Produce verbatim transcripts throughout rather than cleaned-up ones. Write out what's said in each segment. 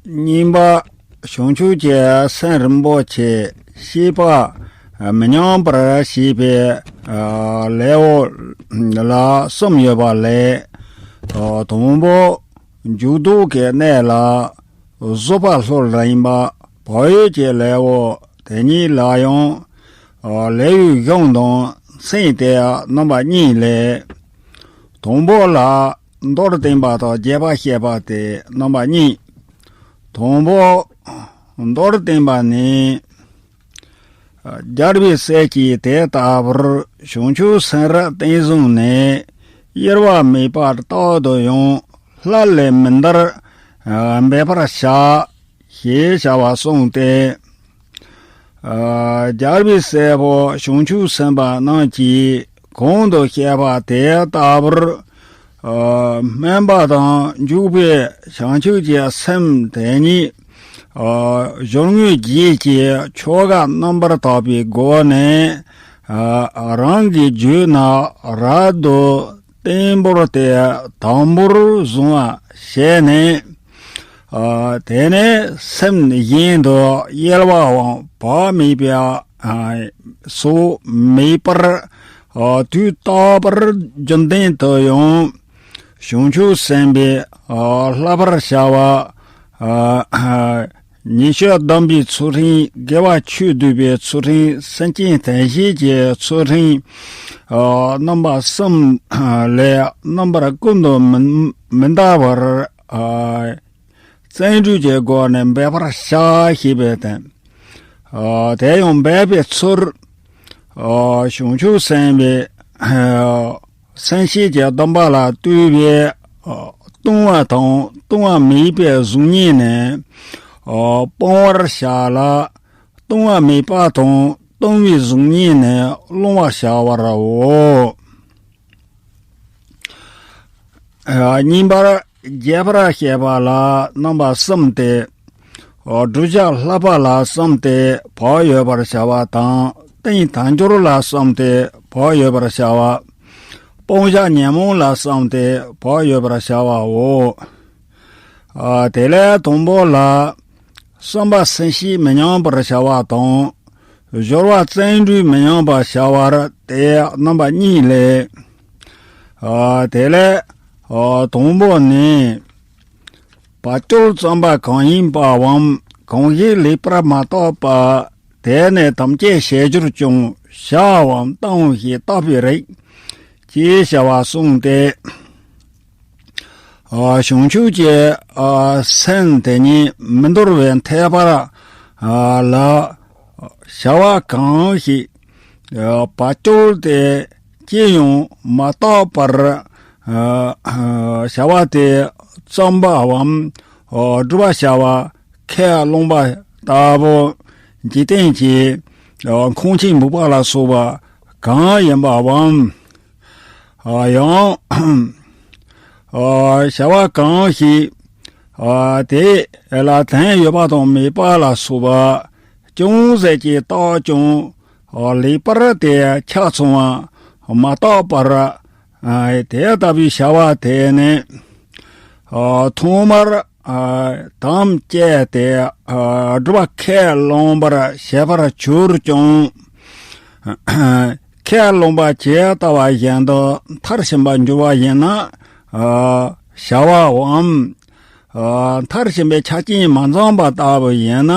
གཉིས་པ། བྱང་ཆུབ་ཀྱི་སེམས་རིན་པོ་ཆེ་ཤེས་པ་མི་ཉམས་པར་བྱེད་པའི་ལེའུ་ལ་གསུམ་ཡོད་པ་ལས། དང་པོ། འཇུག་ལྡོག་གི་གནས་ལ་བཟོད་པ་ལྷུར་ལེན་པ། བག་ཡོད་ཀྱི་ལེའུ་དེ་ཉིད་ལ་ཡང་ལེའུའི་གཞུང་དང་མཚན་དེ་རྣམ་པ་གཉིས་ལས། དང་པོ་ལ་མདོར་བསྟན་པ་དང་རྒྱས་པར་བཤད་པ་སྟེ་རྣམ་པ་གཉིས། དང་པོ། མདོར་བསྟན་པ་ནི། རྒྱལ་བའི་སྲས་ཀྱིས་དེ་ལྟ་བུར་བྱང་ཆུབ་སེམས་རབ་བརྟན་བཟུང་ནས། གཡེལ་བ་མེད་པར་རྟག་ཏུ་ཡང་སླར་ལས་མི་འདའ་བར་འབད་པར་བྱ། ཞེས་བྱ་བ་གསུངས་ཏེ། རྒྱལ་བའི་སྲས་པོ་བྱང་ཆུབ་སེམས་དཔའ་རྣམས་ཀྱིས་གོང་དུ་བཤད་པ་དེ་ལྟ་བུར། སྨོན་པ་དང་འཇུག་པའི་བྱང་ཆུབ་ཀྱི་སེམས་དེ་ཉིད། སྦྱོར་དངོས་བརྒྱད་ཀྱི་ཆོ་ག་རྣམ་པར་དག་པའི་སྒོ་ནས། རང་གི་རྒྱུད་ན་རབ་ཏུ་བརྟན་པོར་ཏེ་དམ་པོར་བཟུང་བ་བྱས་ནས། དེ་ནས་སེམས་གཞན་དུ་གཡེལ་བའམ་བག་མེད་པའི་སོགས་མེད་པར། དུས་རྟག་པར་རྒྱུན་ལྡན་དུ་ཡང་། བྱང་ཆུབ་སེམས་དཔའི་བསླབ་པར་བྱ་བ། ཉི་ཤུ་བདུན་པའི་ཚུལ་ཁྲིམས། དགེ་བ་ཆོས་སྡུད་པའི་ཚུལ་ཁྲིམས། སེམས་ཅན་དོན་བྱེད་ཀྱི་ཚུལ་ཁྲིམས། རྣམ་པ་གསུམ་ལས་རྣམ་པ་ཀུན་ཏུ་མི་མི་འདའ་བར། བརྩོན་འགྲུས་ཀྱི་སྒོ་ནས་འབད་པར་བྱ་ཞེས་པའི་དོན། དེ་ཡང་འབད་པའི་ཚུལ། བྱང་ཆུབ་སེམས་དཔའི་སེམས་བསྐྱེད་ཀྱི་སྡོམ་པ་ལ་ལྟོས་པའི་ལྟུང་བ་དང་ལྟུང་བ་མེད་པའི་གཟུགས་བརྙན་ནི་སྤང་བར་བྱ་ལ། ལྟུང་བ་མེད་པ་དང་ལྟུང་བའི་གཟུགས་བརྙན་ནི་སློང་བར་བྱ་བའོ། གཉིས་པར་རྒྱས་པར་བཤད་པ་ལ་རྣམ་པ་གསུམ་སྟེ། བསྒྲུབ་བྱ་བསླབ་པ་ལ་གསུམ་སྟེ་བག་ཡོད་པར་བྱ་བ་དང་། རྟེན་དལ་འབྱོར་ལ་གསུམ་སྟེ་བག་ཡོད་པར་བྱ་བ། སྤང་བྱ་ཉོན་མོངས་ལ་གསུམ་སྟེ་བག་ཡོད་པར་བྱ་བའོ། དེ་ལས་དང་པོ་ལ། བསམ་པ་སེམས་བསྐྱེད་མི་ཉམས་པར་བྱ་བ་དང་། སྦྱོར་བ་བརྩོན་འགྲུས་མི་ཉམས་པར་བྱ་བར་ཏེ་རྣམ་པ་གཉིས་ལས། དེ་ལས་དང་པོ་ནི། བར་སྐྱོར་བརྩམས་པ་གང་ཡིན་པའམ། གང་ཞིག་ལེགས་པར་མ་བརྟགས་པ། དེ་ནི་དམ་བཅས་བྱེད་གྱུར་ཀྱང་། བྱའམ་བཏང་ཞེས་བརྟག་པའི་རིགས། ཅེས་བྱ་བ་གསུངས་ཏེ། བྱང་ཆུབ་ཀྱི་སེམས་དེ་ཉིད་མི་འདོར་བའི་འཐད་པ་ལ། བྱ་བ་གང་ཞིག་བར་སྐྱོར་ཏེ་ཅི་ཡང་མ་བརྟགས་པར། བྱ་བ་དེ་བརྩམས་པའམ། སྒྲུབ་པར་བྱ་བ་ཁས་བླངས་པ་ལྟ་བུ། འཇིག་རྟེན་གྱི་ཁོང་ཆུད་འབུགས་པ་ལ་སོགས་པ་གང་ཡིན་པའམ། ཡང་། བྱ་བ་གང་ཞིག་དེ་ལ་དོན་ཡོད་པ་དང་མེད་པ་ལ་སོགས་པ་ཅུང་ཟད་ཅིག་བརྟགས་ཀྱང་། ལེགས་པར་དེ་ཆ་ཚང་བ་མ་བརྟགས་པར། དེ་ལྟ་བུའི་བྱ་བ་དེ་ནི། ཐོག་མར་དམ་བཅས་ཏེ་སྒྲུབ་པ་ཁས་བླངས་པར་བྱེད་པར་གྱུར་ཀྱང་། ཁས་བླངས་པ་ཇི་ལྟ་བ་བཞིན་དུ་མཐར་ཕྱིན་པར་འགྱུར་བ་ཡིན་ན། བྱ་བའམ། མཐར་ཕྱིན་པའི་ཆ་རྐྱེན་མ་འཛོམས་པ་ལྟ་བུ་ཡིན་ན།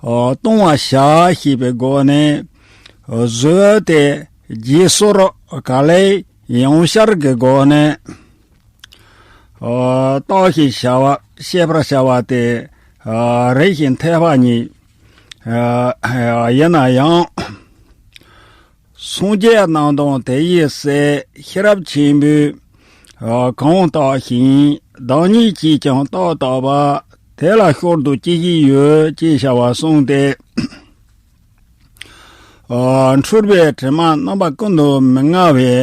ལྟུང་བར་བྱ་ཞེས་པའི་སྒོ་ནས། བཟོད་དེ་བརྗེད་སོར་ག་ལེ་ཡང་ཤར་གྱི་སྒོ་ནས། བརྟགས་ཤིང་བྱ་བ་ཤེས་པར་བྱ་བ་སྟེ། རིགས་ཤིང་འཐད་པ་ཉིད་ཡིན་ན་ཡང་། སངས་རྒྱས་རྣམས་དང་དེ་ཡི་སྲས་ཤེས་རབ་ཆེན་པོས་གང་བརྟགས་ཤིང་། བདག་ཉིད་ཀྱིས་ཀྱང་བརྟགས་བརྟགས་པ། དེ་ལ་ཤོར་དུ་ཅི་ཞིག་ཡོད་ཅེས་བྱ་བ་གསུངས་ཏེ། འཁྲུལ་པའི་དྲི་མ་རྣམ་པ་ཀུན་ཏུ་མི་མངའ་བའི་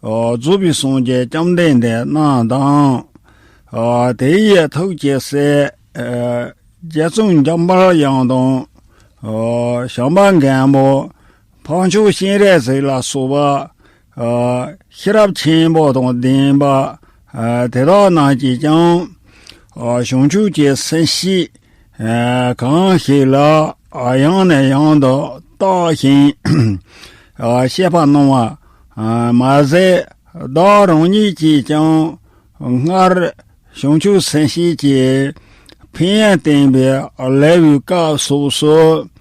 རྫོགས་པའི་སངས་རྒྱས་བཅོམ་ལྡན་འདས་རྣམས་དང་། དེ་ཡི་ཐུགས་ཀྱི་སྲས་རྗེ་བཙུན་འཇམ་དཔལ་དབྱངས་དང་། བྱམས་པ་མགོན་པོ། འཕགས་མཆོག་སྤྱན་རས་གཟིགས་ལ་སོགས་པ། ཤེས་རབ་ཆེན་པོ་དང་ལྡན་པ། དེ་དག་རྣམས་ཀྱིས་ཀྱང་ བྱང་ཆུབ་ཀྱི་སེམས་བསྐྱེད་གང་ཞིག་ལ་ཡང་ནས་ཡང་དུ་བརྟགས་ཤིང་བཤད་པ་གནང་བ་མ་ཟད། བདག་རང་ཉིད་ཀྱིས་ཀྱང་སྔར་བྱང་ཆུབ་སེམས་བསྐྱེད་ཀྱི་ཕན་ཡོན་བསྟན་པའི་ལེའུའི་སྐབས་སོགས་སུ།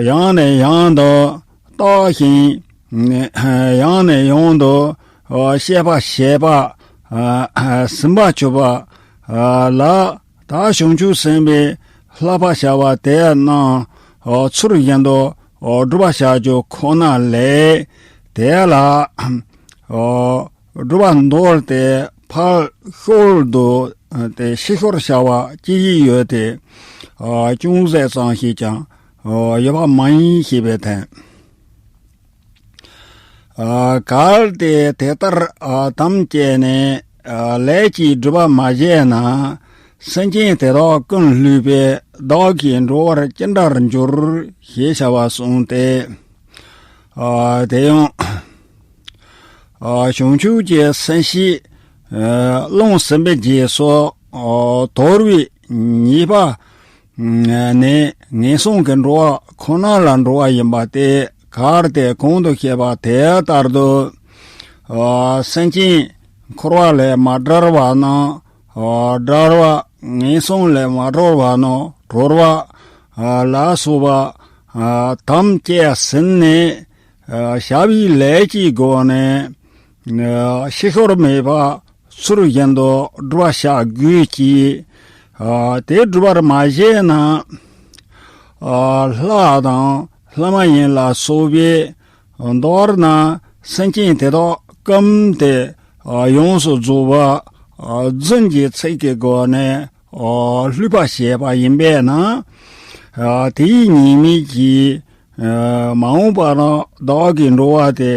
ཡང་ནས་ཡང་དུ་བརྟགས་ཤིང་། ཡང་ནས་ཡང་དུ་བཤད་པ་བྱས་པ། ཟིན་པར་གྱུར་པ་ལ། ད་བྱང་ཆུབ་སེམས་དཔའི་བསླབ་པ་བྱ་བ་དེ་རྣམས་ཚུལ་བཞིན་དུ་སྒྲུབ་པར་བྱ་རྒྱུ་ཁོ་ན་ལས། དེ་ལ། སྒྲུབ་པར་འདོད་དེ་ཕར་ཤོར་དུ་དེ་ཕྱི་ཤོར་བྱ་བ་ཅི་ཞིག་ཡོད་དེ། ཅུང་ཟད་ཙམ་ཞིག་ཀྱང་ཡོད་པ་མ་ཡིན་ཞེས་པའི་དོན། གལ་ཏེ་དེ་ལྟར་དམ་བཅས་ནས་ལས་ཀྱི་སྒྲིབ་པ་མ་བྱས་ན། སེམས་ཅན་དེ་དག་ཀུན་བསླུས་པས་བདག་གིས་འགྲོ་བར་ཅི་འདྲར་འགྱུར་ཞེས་བྱ་བ་གསུངས་ཏེ། དེ་ཡང་། བྱང་ཆུབ་ཀྱི་སེམས་བསྐྱེད་རླུང་ཟིན་པའི་རྗེས་སུ་དོར་བའི་ཉེས་པ་ནི་ངན་སོང་གི་འགྲོ་བ་ཁོ་ན་ལ་འགྲོ་བ་ཡིན་པ་སྟེ། གལ་ཏེ་གོང་དུ་བཤད་པ་དེ་ལྟར་དུ། སེམས་ཅན་འཁོར་བ་ལས་མ་བསྒྲལ་བ་རྣམས་བསྒྲལ་བ། ངན་སོང་ལས་མ་གྲོལ་བ་རྣམས་གྲོལ་བ་ལ་སོགས་པ་དམ་བཅས་ཟིན་ནས། བྱ་བའི་ལས་ཀྱི་སྒོ་ནས་ཕྱི་ཤོར་མེད་པ་ཚུལ་བཞིན་དུ་སྒྲུབ་པར་བྱ་དགོས་ཀྱི། དེ་སྒྲུབ་པར་མ་བྱས་ན། ལྷ་དང་ལྷ་མ་ཡིན་ལ་སོགས་པས། མདོར་ན་སེམས་ཅན་དེ་དག་བཀུམ་སྟེ་ཡོངས་སུ་རྫོགས་པ་རྫུན་གྱི་ཚིག་གི་སྒོ་ནས་བསླུས་པ་བྱས་པ་ཡིན་པས་ན། དེའི་ཉེས་དམིགས་ཀྱིས་མ་འོངས་པ་ན་བདག་གི་འགྲོ་བ་དེ་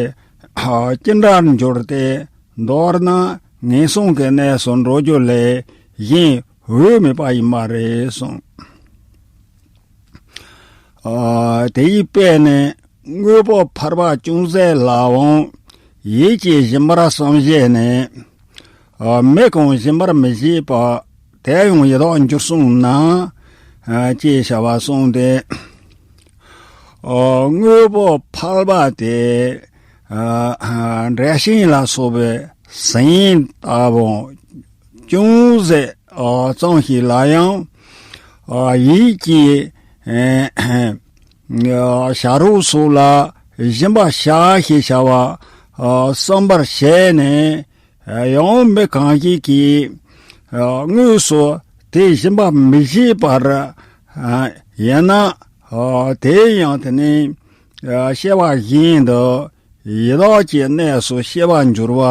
ཅི་འདྲར་འགྱུར་ཏེ། མདོར་ན་ངན་སོང་གི་གནས་སུ་འགྲོ་རྒྱུ་ལས་གཞན་འོས་མེད་པ་ཡིན་པ་རེད་གསུངས། དེའི་དཔེ་ནི་དངོས་པོ་ཕལ་པ་ཅུང་ཟད་ལའང་ཡིད་ཀྱིས་སྦྱིན་པར་བསམ་བྱས་ནས། མི་གང་སྦྱིན་པར་མི་བྱེད་པ། དེ་ཡང་ཡི་དྭགས་འགྱུར་གསུངས་ན། ཅེས་བྱ་བ་གསུངས་ཏེ། དངོས་པོ་ཕལ་པ་དེ། འབྲས་ཞིང་ལ་སོགས་པའི་ཟན་ལྟ་བུ་ཅུང་ཟད་ཙམ་ཞིག་ལ་ཡང་། ཡིད་ཀྱིས་བྱ་རོག་སོགས་ལ་སྦྱིན་པ་བྱ་ཞེས་བྱ་བ་བསམ་པར་བྱས་ནས། ཡང་མི་གང་ཞིག་གིས་དངོས་སུ་དེ་སྦྱིན་པ་མི་བྱེད་པར་ཡིན་ན། དེ་ཡང་དེ་ནི་སྐྱེ་བ་གཞན་དུ་ཡི་དྭགས་ཀྱི་གནས་སུ་སྐྱེ་བར་འགྱུར་བ་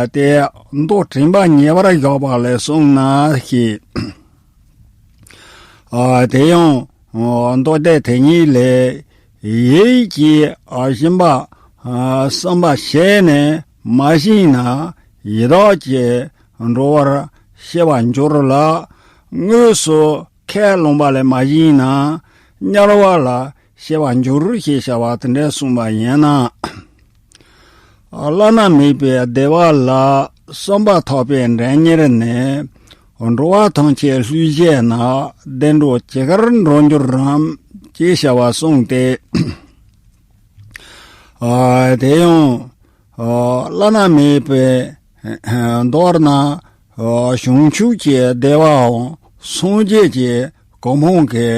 སྟེ། མདོ་དྲན་པ་ཉེ་བར་བཞག་པ་ལས་གསུངས་ན་ཞེས། དེ་ཡང་མདོ་སྡེ་དེ་ཉིད་ལས། ཡིད་ཀྱིས་སྦྱིན་པ་བསམ་པ་བྱས་ནས་མ་བྱིན་ན། ཡི་དྭགས་ཀྱི་འགྲོ་བར་སྐྱེ་བར་འགྱུར་ལ། དངོས་སུ་ཁས་བླངས་པ་ལས་མ་བྱིན་ན་དམྱལ་བ་ལ་སྐྱེ་བར་འགྱུར་ཞེས་བྱ་བ་དེ་འདྲ་གསུངས་པ་ཡིན་ན། བླ་ན་མེད་པའི་བདེ་བ་ལ་བསམ་པ་ཐག་པས་འདྲེན་ཉེར་ནས། འགྲོ་བ་ཐམས་ཅད་བསླུས་བྱས་ན། བདེ་འགྲོ་ཇི་གར་འགྲོ་འགྱུར་རམ། ཅེས་བྱ་བ་གསུངས་ཏེ། དེ་ཡང་བླ་ན་མེད་པའི་མདོར་ན་བྱང་ཆུབ་ཀྱི་བདེ་བའམ་སངས་རྒྱས་ཀྱི་གོ་འཕང་གི་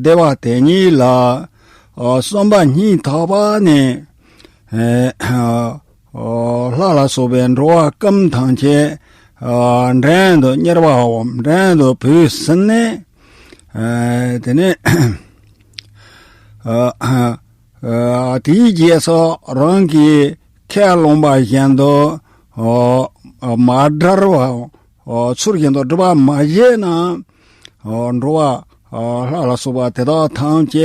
བདེ་བ་དེ་ཉིད་ལ་བསམ་པ་སྙིང་ཐག་པ་ནས། ལྷ་ལ་སོགས་པའི་འགྲོ་བ་ཀུན་ཐམས་ཅད་འདྲེན་དུ་གཉེར་བའམ་འདྲེན་དུ་བོས་ཟིན་ནས། དེ་ནས་དེའི་རྗེས་སུ་རང་གིས་ཁས་བླངས་པ་བཞིན་དུ་མ་བསྒྲལ་བ་ཚུལ་བཞིན་དུ་སྒྲུབ་པ་མ་བྱས་ན། འགྲོ་བ་ལྷ་ལ་སོགས་པ་དེ་དག་ཐམས་ཅད་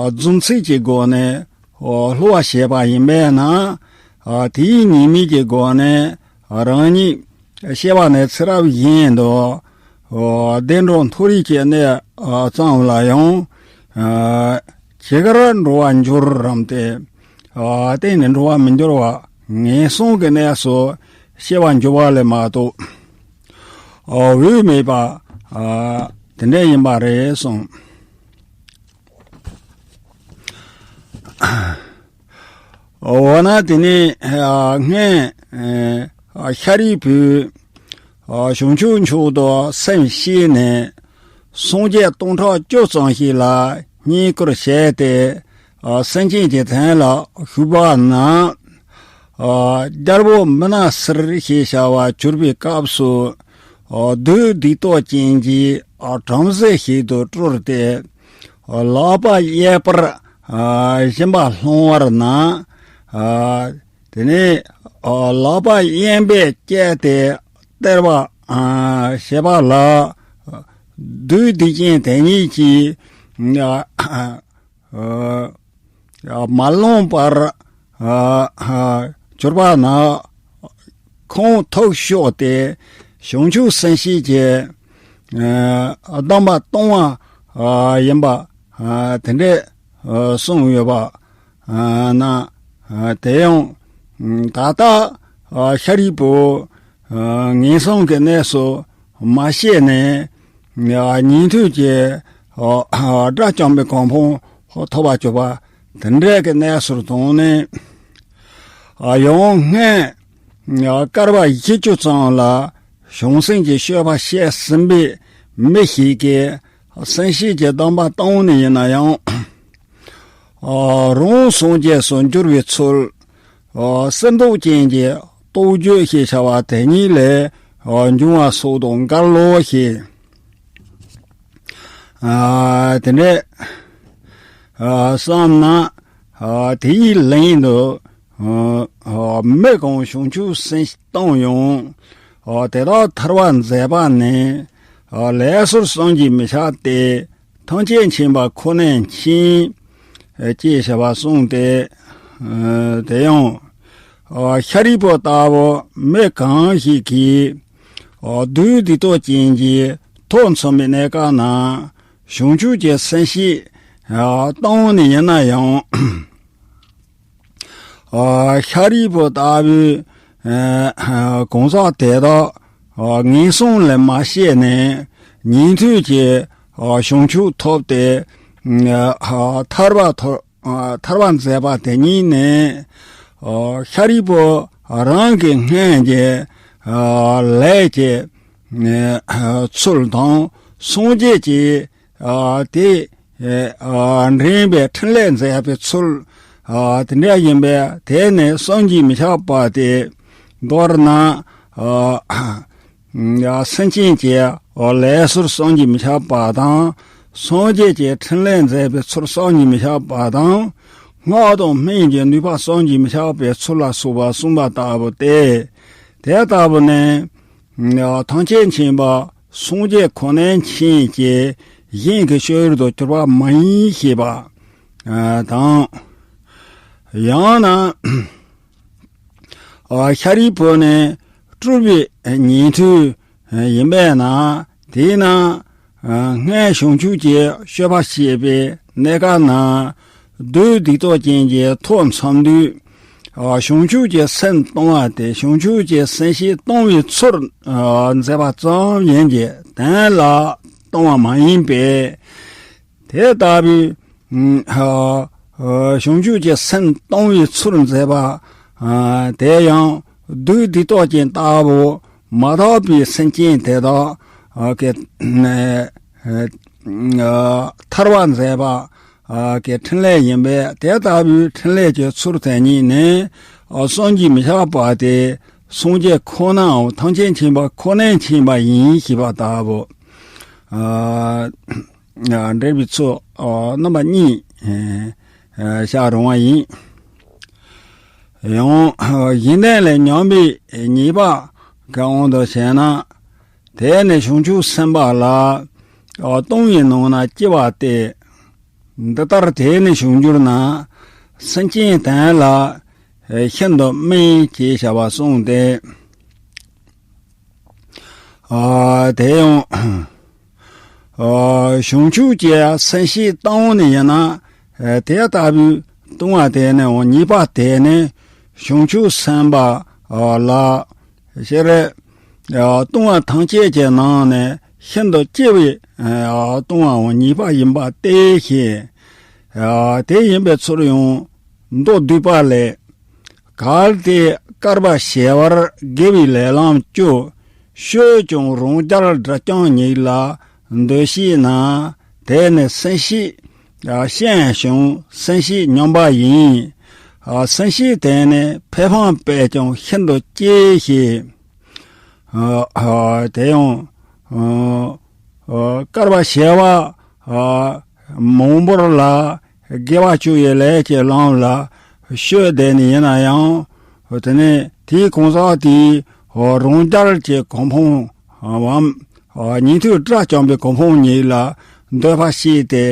རྫུན་ཚིག་གི་སྒོ་ནས་བསླུ་བ་བྱས་པ་ཡིན་པས་ན། དེའི་ཉེས་དམིགས་ཀྱི་སྒོ་ནས་རང་ཉིད་སྐྱེ་བ་ནས་ཚེ་རབས་གཞན་དུ་བདེ་འགྲོ་མཐོ་རིས་ཀྱི་གནས་ཙམ་ལ་ཡང་ཇི་གར་འགྲོ་བར་འགྱུར་རམ་སྟེ། གཏན་ནས་འགྲོ་བར་མི་འགྱུར་བ་ངན་སོང་གི་གནས་སུ་སྐྱེ་བར་འགྱུར་བ་ལས་མ་གཏོགས། འོས་མེད་པ་དེ་འདྲ་ཡིན་པ་རེད་གསུངས། འོ་ན་དེ་ནས་སྔོན་ཤཱ་རིའི་བུས་བྱང་ཆུབ་མཆོག་ཏུ་སེམས་བསྐྱེད་ནས་སངས་རྒྱས་སྟོང་ཕྲག་བཅུ་ཙམ་ཞིག་ལ་བསྙེན་བཀུར་བྱས་ཏེ། སེམས་ཅན་གྱི་དོན་ལ་བཞུགས་པ་ན། རྒྱལ་པོ་མི་ནག་གསེར་ཞེས་བྱ་བ་གྱུར་པའི་སྐབས་སུ། བདུད་སྡིག་ཏོ་ཅན་གྱིས་བྲམ་ཟེ་ཞིག་ཏུ་སྤྲུལ་ཏེ། ལག་པ་གཡས་པར་སྦྱིན་པ་སློང་བར་ན། དེ་ནས་ལག་པ་གཡོན་པས་བཅད་དེ་སྟེར་བ་བྱེད་པ་ལ། བདུད་སྡིག་ཅན་དེ་ཉིད་ཀྱིས་མ་ལོངས་པར་གྱུར་པ་ན། ཁོང་ཐུགས་ཤོར་ཏེ་བྱང་ཆུབ་སེམས་བསྐྱེད་ཀྱི་སྡོམ་པ་གཏོང་བ་ཡིན་པ་དེ་འདྲས་གསུངས་ཡོད་པ་ན། དེ་ཡང་ད་ལྟ་ཤཱ་རིའི་བུ་ངན་སོང་གི་གནས་སུ་མ་སྐྱེས་ནས། ཉན་ཐོས་ཀྱི་དགྲ་བཅོམ་པའི་གོ་འཕང་ཐོབ་པར་གྱུར་པ་དེ་འདྲ་གི་གནས་སུ་བྱུང་ནས། ཡང་སྔོན་བསྐལ་པ་བཞི་བཅུ་ཙམ་ལ་བྱང་སེམས་ཀྱི་སྤྱོད་པ་བྱས་ཟིན་པའི་མི་ཞིག་གིས་སེམས་བསྐྱེད་ཀྱི་སྡོམ་པ་བཏང་ནས་ཡིན་ན་ཡང་། རང་སངས་རྒྱས་སུ་འགྱུར་བའི་ཚུལ། གསེར་མདོག་ཅན་གྱི་རྟོགས་བརྗོད་ཞེས་བྱ་བ་དེ་ཉིད་ལས་འབྱུང་བ་སོགས་དང་འགལ་ལོ་ཞེས་དེ་འདྲས་བསམ་ན། དེའི་ལན་དུ། མི་གང་བྱང་ཆུབ་སེམས་བཏང་ཡང་། དེ་དག་ཐར་བར་མཛད་པ་ནི། ལས་ཚུལ་བསམ་གྱིས་མི་ཁྱབ་སྟེ། ཐམས་ཅད་མཁྱེན་པ་ཁོ་ནས་མཁྱེན། ཅེས་བྱ་བ་གསུངས་ཏེ། དེ་ཡང་ཤཱ་རིའི་བུ་ལྟ་བུ་མི་གང་ཞིག་གིས་བདུད་སྡིག་ཏོ་ཅན་གྱི་ཐོ་འཚམ་པའི་གནས་སྐབས་ན་བྱང་ཆུབ་ཀྱི་སེམས་བསྐྱེད་བཏང་ནས་ཡིན་ན་ཡང་། ཤཱ་རིའི་བུ་ལྟ་བུའི་གང་ཟག་དེ་དག་ངན་སོང་ལས་མ་སྐྱེས་ནས་ཉན་ཐོས་ཀྱི་བྱང་ཆུབ་ཐོབ་སྟེ། ཐར་པ་ཐོབ། ཐར་པ་མཛད་པ་དེ་ཉིད་ནི། ཤཱ་རིའི་བུ་རང་གི་སྔོན་གྱི་ལས་ཀྱི་ཚུལ་དང་སངས་རྒྱས་ཀྱི་དེ་འདྲེན་པའི་ཕྲིན་ལས་མཛད་པའི་ཚུལ་དེ་འདྲ་ཡིན་པས། དེ་ནི་བསམ་གྱིས་མི་ཁྱབ་པ་སྟེ། མདོར་ན། སེམས་ཅན་གྱི་ལས་ཚུལ་བསམ་གྱིས་མི་ཁྱབ་པ་དང་། སངས་རྒྱས་ཀྱི་ཕྲིན་ལས་མཛད་པའི་ཚུལ་བསམ་གྱིས་མི་ཁྱབ་པ་དང་། སྔགས་དང་སྨན་གྱི་ནུས་པ་བསམ་གྱིས་མི་ཁྱབ་པའི་ཚུལ་ལ་སོགས་པ་གསུངས་པ་ལྟ་བུ་སྟེ། དེ་ལྟ་བུ་ནི། ཐམས་ཅད་མཁྱེན་པ་སངས་རྒྱས་ཁོ་ནའི་མཁྱེན་གྱི་གཞན་གྱི་སྤྱོད་ཡུལ་དུ་གྱུར་པ་མ་ཡིན་ཞེས་པ་དང་། ཡང་ན། ཤཱ་རིའི་བུ་ནི་སྤྲུལ་པའི་ཉན་ཐོས་ཡིན་པས་ན། དེས་ན་སྔོན་བྱང་ཆུབ་ཀྱི་སྤྱོད་པ་བྱེད་པའི་གནས་སྐབས་ན། བདུད་སྡིག་ཏོ་ཅན་གྱི་ཐོ་འཚམ་དུས། བྱང་ཆུབ་ཀྱི་སེམས་གཏོང་བ་སྟེ། བྱང་ཆུབ་ཀྱི་སེམས་བསྐྱེད་གཏོང་བའི་ཚུལ་མཛད་པ་ཙམ་ཡིན་གྱི། དོན་ལ་གཏོང་བ་མ་ཡིན་པས། དེ་ལྟ་བུའི་བྱང་ཆུབ་ཀྱི་སེམས་གཏོང་བའི་ཚུལ་མཛད་པ་དེ་ཡང་བདུད་སྡིག་ཏོ་ཅན་ལྟ་བུ་མ་དག་པའི་སེམས་ཅན་དེ་དག་གི་ཐར་བ་མཛད་པ་གི་ཕྲིན་ལས་ཡིན་པས། དེ་ལྟ་བུའི་ཕྲིན་ལས་ཀྱི་ཚུལ་དེ་ཉིད་ནི་བསམ་གྱིས་མི་ཁྱབ་པ་སྟེ། སངས་རྒྱས་ཁོ་ནའང་ཐམས་ཅད་མཁྱེན་པ་ཁོ་ནས་མཁྱེན་པ་ཡིན་ཞེས་པ་ལྟ་བུ། འགྲེལ་པའི་ཚུལ་རྣམ་པ་གཉིས་བཤད་རུང་བ་ཡིན། ཡང་གཞན་དོན་ལས་ཉམས་པའི་ཉེས་པ་གི་དབང་དུ་བྱས་ན། དེ་ནི་བྱང་ཆུབ་སེམས་དཔའ་ལ་ལྟུང་བའི་ནང་ན་སྐྱེ་བ་སྟེ། འདི་ལྟར་དེ་ནི་བྱུང་གྱུར་ན། སེམས་ཅན་དོན་ལ་ཤིན་ཏུ་དམན་ཅེས་བྱ་བ་གསུངས་ཏེ། དེ་ཡང་བྱང་ཆུབ་ཀྱི་སེམས་བསྐྱེད་བཏང་ནས་ཡིན་ན། དེ་ལྟ་བུའི་ལྟུང་བ་དེ་ནི་ཉེས་པ་དེ་ནི་བྱང་ཆུབ་སེམས་དཔའ་ལ་སྤྱིར་ ལྟུང་བ་ཐམས་ཅད་ཀྱི་ནང་ནས་ཤིན་ཏུ་ལྕི་བའི་ལྟུང་བའང་ཉེས་པ་ཡིན་པ་སྟེ་ཞེས། དེ་ཡིན་པའི་ཚུལ་ཡང་མདོ་སྡུད་པ་ལས། གལ་ཏེ་བསྐལ་པ་བྱེ་བར་དགེ་བའི་ལས་ལམ་བཅུ། བཤོལ་ཀྱང་རང་རྒྱལ་སྒྲིབ་སྦྱང་ཉིད་ལ་འདུ་ཤེས་ན། དེ་ནི་སེམས་བསྐྱེད་ཞན་ཞིང་སེམས་བསྐྱེད་ཉམས་པ་ཡིན། སེམས་བསྐྱེད་དེ་ནི་ཕས་ཕངས་པས་ཀྱང་ཤིན་ཏུ་ལྕི་ཞེས། དེ་ཡང་བསྐལ་པ་བྱེ་བ་མང་པོར་ལ་དགེ་བ་བཅུ་ཡི་ལས་ཀྱི་ལམ་ལ་བཤོལ་བསྡད་ནི་ཡིན་ན་ཡང་། དེ་ནས་དེའི་གང་ཟག་དེའི་རང་རྒྱལ་གྱི་གོ་འཕང་བའམ་ཉན་ཐོས་སྒྲ་བརྐྱང་པའི་གོ་འཕང་ཉིད་ལ་འདོད་པ་སྐྱེས་ཏེ།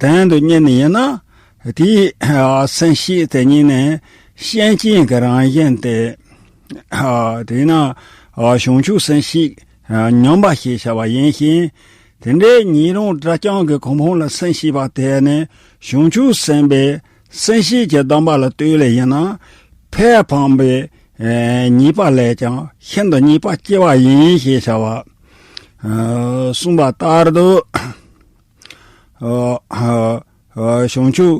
དོན་དུ་གཉེར་ནི་ཡིན་ན། དེའི་སེམས་བསྐྱེད་དེ་ཉིད་ནི་ཤན་སྐྱེན་གྱི་རང་བཞིན་ཏེ། དེས་ན་བྱང་ཆུབ་སེམས་བསྐྱེད་ཉམས་པ་ཞེས་བྱ་བ་ཡིན་ཞིང་། དེ་འདྲའི་ཉན་རང་སྒྲ་བརྐྱང་གི་གོ་འཕང་ལ་སེམས་བསྐྱེད་པ་དེ་ནི་བྱང་ཆུབ་སེམས་དཔའི་སེམས་བསྐྱེད་ཀྱི་སྡོམ་པ་ལ་ལྟོས་ལེ་ཡིན་ན། ཕས་ཕངས་པའི་ཉེས་པ་ལས་ཀྱང་ཤིན་ཏུ་ཉེས་པ་ལྕི་བ་ཡིན་ཞེས་བྱ་བ་གསུངས་པ་ལྟར་དུ། བྱང་ཆུབ་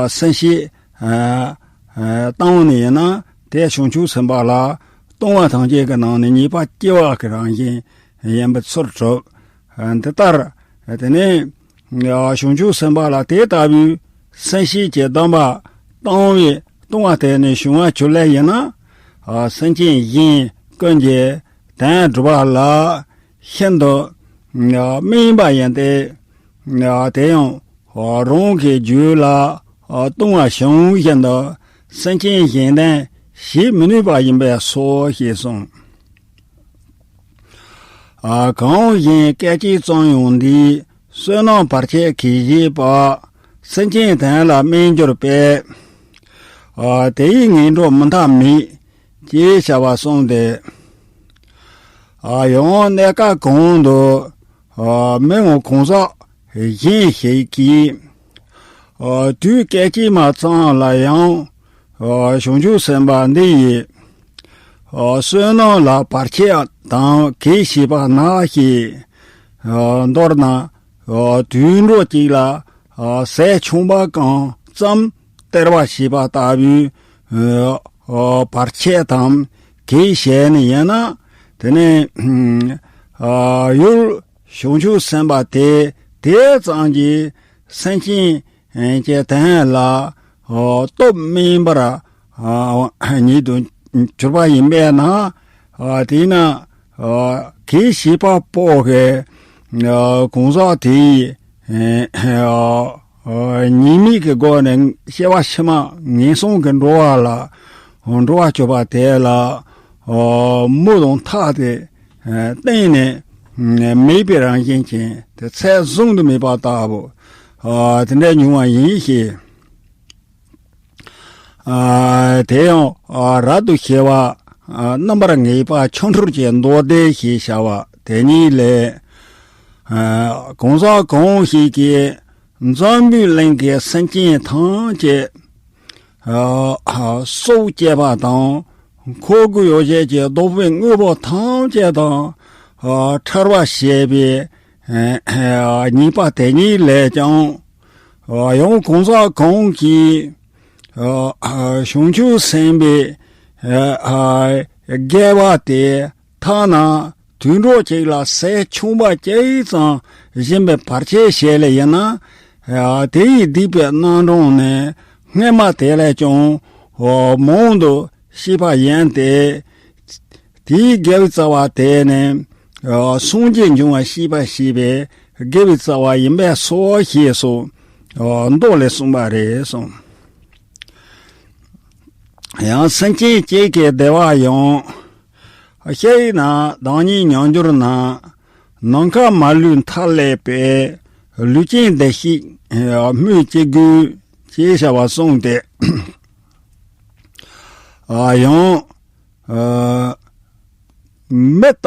སེམས་བསྐྱེད་བཏང་ནས་ཡིན་ན། དེ་བྱང་ཆུབ་སེམས་དཔའ་ལ་ལྟུང་བ་ཐམས་ཅད་ཀྱི་ནང་ནས་ཉེས་པ་ལྕི་བ་གི་རང་བཞིན་ཡིན་པའི་ཚུལ་གྲུབ། འདི་ལྟར། དེ་ནས་བྱང་ཆུབ་སེམས་དཔའ་ལ་དེ་ལྟ་བུའི་སེམས་བསྐྱེད་ཀྱི་སྡོམ་པ་བཏང་བའི་ལྟུང་བ་དེ་ནི་བྱུང་བ་གྱུར་ལེ་ཡིན་ན། སེམས་ཅན་གཞན་ཀུན་གྱི་དོན་སྒྲུབ་པ་ལ་ཤིན་ཏུ་དམིགས་པ་ཡིན་ཏེ། དེ་ཡང་རང་གི་རྒྱུད་ལ་ལྟུང་བ་བྱུང་བཞིན་དུ་སེམས་ཅན་གཞན་དོན་བྱེད་མི་ནུས་པ་ཡིན་པས་སོ་ཞེས་གསུངས། གང་ཞིག་སྐད་ཅིག་ཙམ་ཡང་འདིའི་བསོད་ནམས་བར་ཆད་གྱིས་བཞེད་པ། སེམས་ཅན་དོན་ལ་དམན་གྱུར་པས། དེ་ཡི་ངན་འགྲོར་མི་མཐའ་མེད། ཅེས་བྱ་བ་གསུངས་ཏེ། ཡང་གནས་སྐབས་གང་དུ་མི་དབང་གང་ཟག་གཞན་ཞིག་གིས། དུས་སྐད་ཅིག་མ་ཙམ་ལ་ཡང་། བྱང་ཆུབ་སེམས་དཔའ་འདི་ཡི་བསོད་ནམས་ལ་བར་ཆད་དང་གེགས་བྱེད་པ་ནང་བཞིན། མདོར་ན་དུད་འགྲོ་གཅིག་ལ་ཟས་ཆུང་བ་གང་ཙམ་སྟེར་བ་བྱས་པ་ལྟ་བུའི་བར་ཆད་དང་གེགས་བྱས་ནས་ཡིན་ན། དེ་ནས་ཡུལ་བྱང་ཆུབ་སེམས་དཔའ་དེ་དེ་ཙམ་གྱིས་སེམས་ཅན་གྱི་དོན་ལ་སྟོབས་དམན་པར་ཉིད་དུ་གྱུར་པ་ཡིན་པས་ན། དེས་ན་གེགས་བྱེད་པ་པོ་གི་གང་ཟག་དེ་ཡིས་ཉེས་དམིགས་ཀྱི་སྒོ་ནས་སྐྱེ་བ་ཕྱི་མ་ངན་སོང་གི་འགྲོ་བ་ལ་འགྲོ་བ་གྱུར་པ་དེ་ལ་མུ་དང་ཐག་དེ་གཏན་ནས་མེད་པའི་རང་བཞིན་ཅན་དེ་ཚད་བཟུང་དུ་མེད་པ་ལྟ་བུ་དེ་འདྲ་འབྱུང་བ་ཡིན་ཞེས། དེ་ཡང་རབ་ཏུ་ཕྱེ་བ་རྣམ་པར་ངེས་པ་ཆོ་འཕྲུལ་གྱི་མདོ་སྡེ་ཞེས་བྱ་བ་དེ་ཉིད་ལས། གང་ཟག་གང་ཞིག་གིས་འཛམ་བུའི་གླིང་གི་སེམས་ཅན་ཐམས་ཅད་སྲོག་བཅད་པ་དང་། མཁོ་དགུའི་ཡོ་བྱད་ཀྱི་བདག་པོའི་དངོས་པོ་ཐམས་ཅད་དང་ཕྲལ་བ་བྱས་པའི་ཉེས་པ་དེ་ཉིད་ལས་ཀྱང་། ཡང་གང་ཟག་གང་གིས་བྱང་ཆུབ་སེམས་དཔའི་དགེ་བ་དེ་ཐ་ན་དུད་འགྲོ་གཅིག་ལ་ཟས་ཆུང་བ་གཅིག་ཙམ་སྦྱིན་པའི་བར་ཆད་བྱས་ལེ་ཡིན་ན། དེ་ཡི་སྡིག་པའི་རྣམ་གྲངས་ནི་སྔ་མ་དེ་ལས་ཀྱང་མང་དུ་སྐྱེས་པ་ཡིན་ཏེ། དེའི་དགེ་བའི་རྩ་བ་དེ་ནི་སངས་རྒྱས་འབྱུང་བ་སྐྱེད་པ་བྱེད་པའི་དགེ་བའི་རྩ་བ་ཡིན་པས་སོ་ཞེས་སོགས་མདོ་ལས་གསུངས་པ་རེད་གསུངས། ཡང་སེམས་ཅན་གཅིག་གི་བདེ་བ་ཡང་། ཤེས་ན་བདག་ཉིད་མྱང་འགྱུར་ན། ནམ་མཁའ་མ་ལུས་མཐའ་ཀླས་པའི། ལུས་ཅན་བདེ་གཤེགས་སྨོས་ཅི་དགོས། ཅེས་བྱ་བ་གསུངས་ཏེ། ཡང་མི་ལྟ་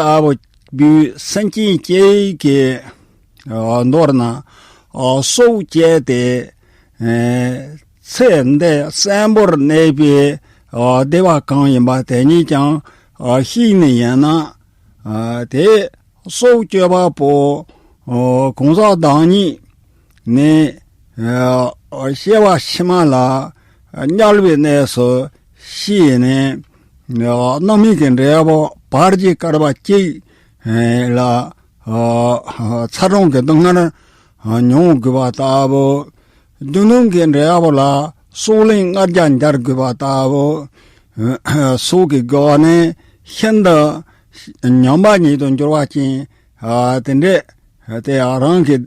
བུའི་སེམས་ཅན་གཅིག་གི་མདོར་ན་སྲོག་བཅད་དེ། ཚེ་འདི་གསོན་པོར་གནས་པའི་བདེ་བ་གང་ཡིན་པ་དེ་ཉིད་ཀྱང་ཤེས་ནི་ཡིན་ན། ཨ་དེ་སྲོག་གཅོད་པ་པོ་ཨོ་གང་ཟག་བདག་ཉིད་ནི་ཨ་སྐྱེ་བ་ཕྱི་མ་ལ་དམྱལ་བའི་གནས་སུ་སྐྱེས་ནས་ཨ་རྣམ་སྨིན་གྱི་འབྲས་བུ་བར་གྱི་བསྐལ་པ་གཅིག་ལ་ཨ་ཚ་གྲང་གི་སྡུག་བསྔལ་མྱོང་དགོས་པ་ལྟ་བུ། རྒྱུ་ནོར་གྱི་འབྲས་བུ་ལ་སྲོག་ལན་ལྔ་བརྒྱ་འཇལ་དགོས་པ་ལྟ་བུ། སྲོག་གི་སྒོ་ནས་ཤིན་ཏུ་ཉམས་པ་ཉིད་དུ་འགྱུར་བ་ཅན། ཨ་དེ་འདྲས་དེ་རང་གི་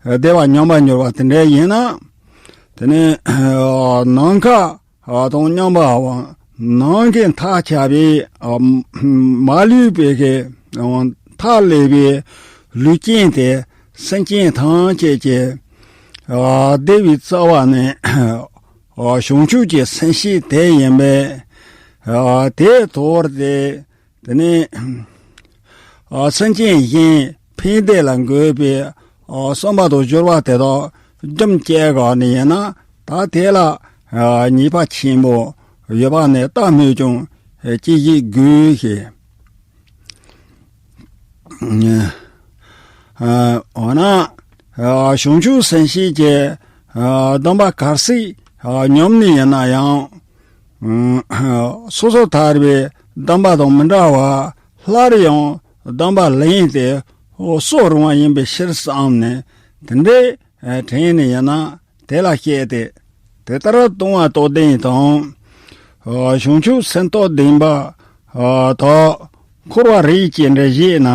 བདེ་བ་ཉམས་པར་འགྱུར་བ་དེ་འདྲས་ཡིན་ན། དེ་ནས་ནམ་མཁའ་དང་མཉམ་པའམ་ནམ་མཁའི་མཐའ་ཁྱབ་པའི་མ་ལུས་པའི་གི་མཐའ་ཀླས་པའི་ལུས་ཅན་དེ་སེམས་ཅན་ཐམས་ཅད་ཀྱི་བདེ་བའི་རྩ་བ་ནི་བྱང་ཆུབ་ཀྱི་སེམས་བསྐྱེད་དེ་ཡིན་པས། དེ་དོར་ཏེ། དེ་ནས་སེམས་ཅན་གཞན་ཕན་བདེ་ལ་འགོད་པའི་བསམ་པ་དང་སྦྱོར་བ་དེ་དག་རྒྱུན་བཅད་དགོས་ནི་ཡིན་ན། ད་དེ་ལ་ཉེས་པ་ཆེན་པོ་ཡོད་པ་ནི་ལྟ་སྨོས་ཀྱང་ཅི་ཞིག་དགོས་ཞེས། འོ་ན་བྱང་ཆུབ་སེམས་བསྐྱེད་ཀྱི་སྡོམ་པ་ག་ཚོད་ཉམས་ནི་ཡིན་ན་ཡང་། སོ་སོར་ཐར་པའི་སྡོམ་པ་དང་མི་འདྲ་བར་སླར་ཡང་སྡོམ་པ་ལེན་ཏེ་གསོ་རུང་བ་ཡིན་པའི་ཕྱིར་བསམས་ནས་དེ་འདྲའི་དྲན་ནི་ཡིན་ན་དེ་ལ་བཤད་དེ། དེ་ལྟར་ལྟུང་བ་རྟོགས་ལྡན་དང་། བྱང་ཆུབ་སེམས་རྟོགས་ལྡན་པ་དག་འཁོར་བ་རིགས་ཀྱི་འདྲ་བྱེད་ན།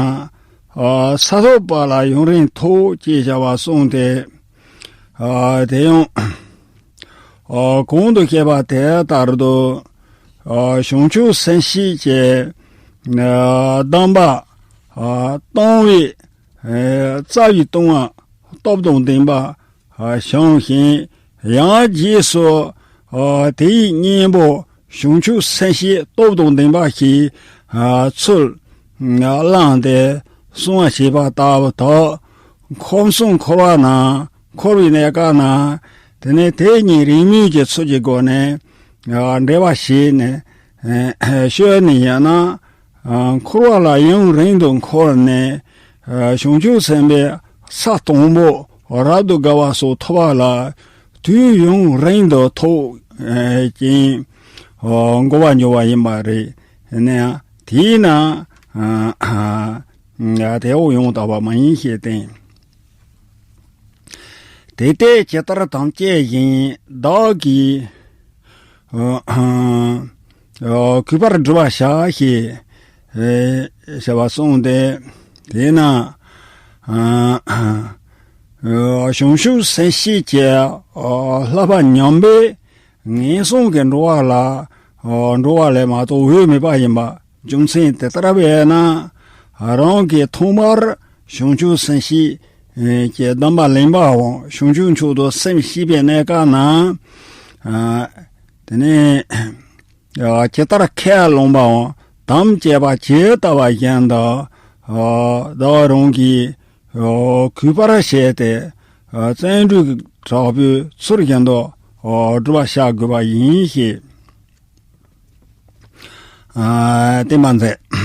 ས་ཐོབ་པ་ལ་ཡུན་རིང་ཐོགས་ཅེས་བྱ་བ་གསུངས་ཏེ། དེ་ཡང་། ཨ་གོང་དུ་བཤད་པ་དེ་ལྟར་དུ། ཨ་བྱང་ཆུབ་སེམས་བསྐྱེད་ཀྱི་ཨ་སྡོམ་པ་ཨ་གཏོང་བའི་ཨ་རྩ་བའི་ལྟུང་བ་སྟོབས་དང་ལྡན་པ་ཨ་བྱུང་ཞིང་། ཡང་རྗེས་སུ་ཨ་དེའི་གཉེན་པོ་བྱང་ཆུབ་སེམས་བསྐྱེད་སྟོབས་དང་ལྡན་པ་ཞིག་ཨ་ཚུར་ཨ་བླངས་ཏེ་གསང་བ་བྱེད་པ་ལྟ་བུ་དག། ཁམས་གསུམ་འཁོར་བ་ན་འཁོར་བའི་གནས་སྐབས་ན། དེ་ནས་དེ་གཉིས་རེས་མོས་ཀྱི་ཚུལ་གྱི་སྒོ་ནས་ཨ་འབྲེལ་བ་བྱས་ནས་ཨ་བཤད་ནི་ཡིན་ན། ཨ་འཁོར་བ་ལ་ཡུན་རིང་དུ་འཁོར་ནས་ཨ་བྱང་ཆུབ་སེམས་དཔའི་ས་དང་པོ་རབ་ཏུ་དགའ་བ་སོགས་ཐོབ་པ་ལ་དུས་ཡུན་རིང་དུ་ཐོགས་ཨ་ཅིང་ཨ་འགོར་བར་འགྱུར་བ་ཡིན་པ་རེད། ནས་དེས་ན་ཨ་ཨ་དེ་འོ་ཡང་དག་པ་མ་ཡིན་ཞེས་བསྟན། དེ་ལྟས་ཇི་ལྟར་དམ་བཅས་བཞིན་བདག་གིས་ཨ་ཨ་གུས་པར་བསྒྲུབ་པར་བྱ་ཞེས་ཨེ་བྱ་བ་གསུངས་ཏེ། དེས་ན་ཨ་ཨ་བྱང་ཆུབ་སེམས་བསྐྱེད་ཀྱི་ཨ་བསླབ་པ་ཉམས་པས་ངན་སོང་གི་འགྲོ་བ་ལ་ཨ་འགྲོ་བ་ལས་མ་གཏོགས་འོས་མེད་པ་ཡིན་པ། རྒྱུ་མཚན་དེ་ལྟར་བས་ན། རང་གིས་ཐོག་མར་བྱང་ཆུབ་སེམས་བསྐྱེད་ཀྱི་སྡོམ་པ་ལེན་པའམ་བྱང་ཆུབ་མཆོག་ཏུ་སེམས་བསྐྱེད་པའི་གནས་སྐབས་ན། ཨ་དེ་ནས་ཇི་ལྟར་ཁས་བླངས་པའམ་དམ་བཅས་པ་ཇི་ལྟ་བ་བཞིན་དུ་ཨ་བདག་རང་གིས་ཨ་གུས་པར་བྱས་ཏེ་ཨ་བརྩོན་འགྲུས་དྲག་པོས་ཚུལ་བཞིན་དུ་ཨ་བསྒྲུབ་པར་བྱ་དགོས་པ་ཡིན་ཞེས། ཨ་བསྟན་པ་མཛད།